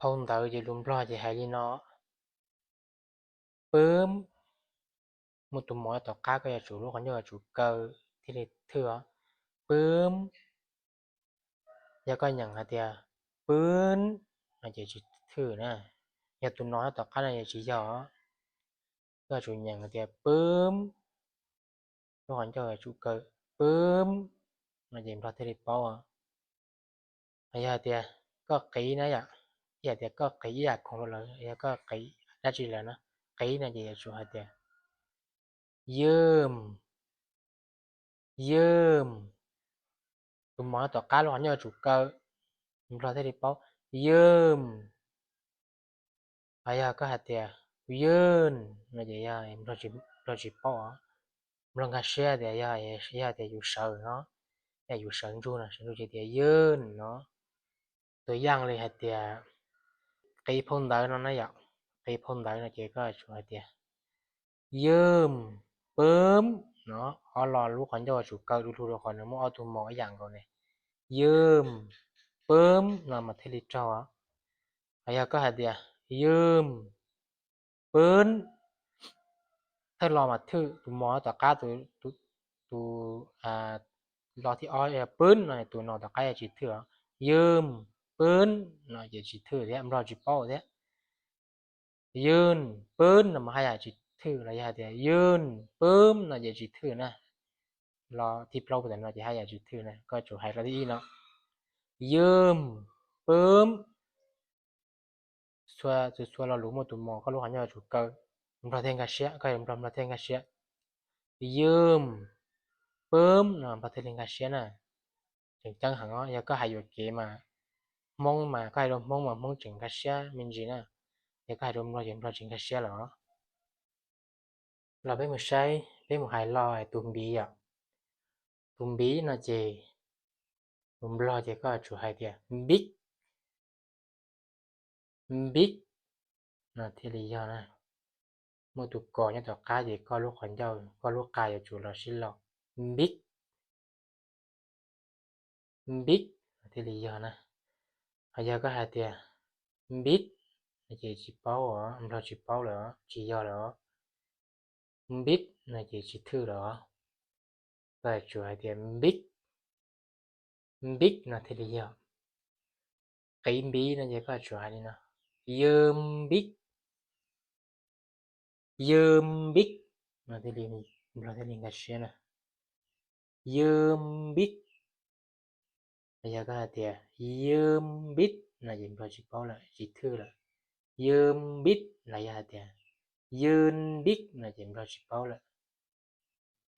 Phau ntawv ces lus Nplog ces hais li no: pwm. Muaj tus mos nyob tom qab koj yuav tsum lub qhov ncauj yuav tsum kaw thiaj li thwj os. Pwm. Yog koj nyeem hais tias pwm no ces tsis thwj na. Yog tus no nyob tom qab no ces tsis yog. Koj yuav tsum nyeem hais tias pwm, lub qhov ncauj yuav tsum kaw, pwm no ces Nplog thiaj li paub. Yog hais tias koj qiv na yom, ib yam tias koj qiv ib yam khoom rau lawv, yog koj qiv dab tsi lawm no, qiv no ces yuav tsum hais tias ywm, ywm. Tus mos nyob tom qab lub qhov ncauj yuav tsum kaw, Nplog thiaj li paub, ywm. Yog koj hais tias ywm no ces yog Nplog tsis paub os. Nplog nkag siab tias yog, yog tias yus sawv no, yog yus sawv ntsug no, sawv ntsug ces tias ywm no. Tus yaj li hais tias qiv phau ntawv no na yom, qiv phau ntawv no ces koj yuav tsum hais tias ywm, pwm no, ob lo lub qhov ncauj yuav tsum kaw du lug rau qhov nws muaj ob tug mos ib yam nkaus ne. Ywm, pwm no mas thiaj li raug. Yog koj hais tias ywm, pwm, thawj lo mas thwj, tus mos tom qab, tus lo thib ob yog pwm no, tus no tom qab yog tsis thwj os. Ywm, pwm no ces tsis thwj thiab, Nplog tsis paub thiab. Ywm, pwm no mas haj yam tsis thwj los yog hais tias ywm, pwm no ces tsis thwj na. Lo thib plaub puag ta no ces haj yam tsis thwj na, koj tsum hais lo thib ib no. Ywm, pwm, txhua txhua lo lus muaj tus mos koj lub qhov ncauj yuav tsum kaw, Nplog thiaj nkag siab, koj hais Nplog, Nplog thiaj nkag siab. Ywm, pwm no Nplog thiaj li nkag siab na. Tseem ceeb heev os, yog koj hais yuam kev mas, Hmoob mas koj hais rau Hmoob mas Hmoob tseem nkag siab me ntsis na. Yog koj hais rau Nplog ces Nplog tsis nkag siab los. Los peb mus saib, peb mus hais lo tus npiv yom. Tus npiv no ces, tus Nplog ces koj tsum hais tias npib, npib no thiaj li yog na. Muaj tus kos nyob tom qab ces koj lub qhov ncauj, koj lub qa yuav tsum los sib lo, npib, npib no thiaj li yog na. Ho yog koj hais tias npib no ces tsis paub os, Nplog tsis paub lawm, tsis yog lawm. Npib no ces tsis thwj lawm. Koj tsum hais tias npib, npib no thiaj li yog. Qiv npiv no ces koj tsum hais li no, ywm npib, ywm npib no thiaj li, Nplog thiaj li nkag siab na. Ywm npib. Yog koj hais tias ywm npib no ces Nplog tsis paub lawm, tsis thwj lawm. Ywm npib los yog hais tias ywm npib no ces Nplog tsis paub lawm.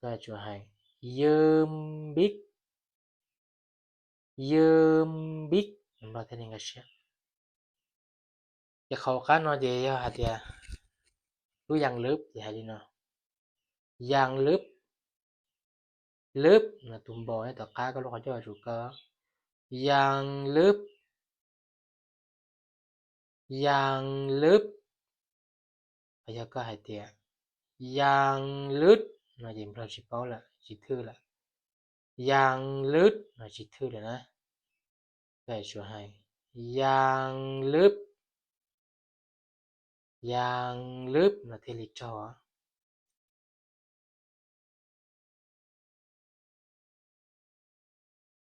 Koj tsum hais ywm npib, ywm npib, Nplog thiaj li nkag siab. Ces qhov qab no ces yog hais tias lub yaj lwb ces hais li no, yaj lwb, lwb no tus npau nyob tom qab koj lub qhov ncauj yuav tsum kaw, yaj lwb, yaj lwb. Yog koj hais tias yaj lwb no ces Nplog tsis paub lawm, tsis thwj lawm. Yaj lwb no tsis thwj lawm na. Koj tsum hais yaj lwb, yaj lwb no thiaj li raug.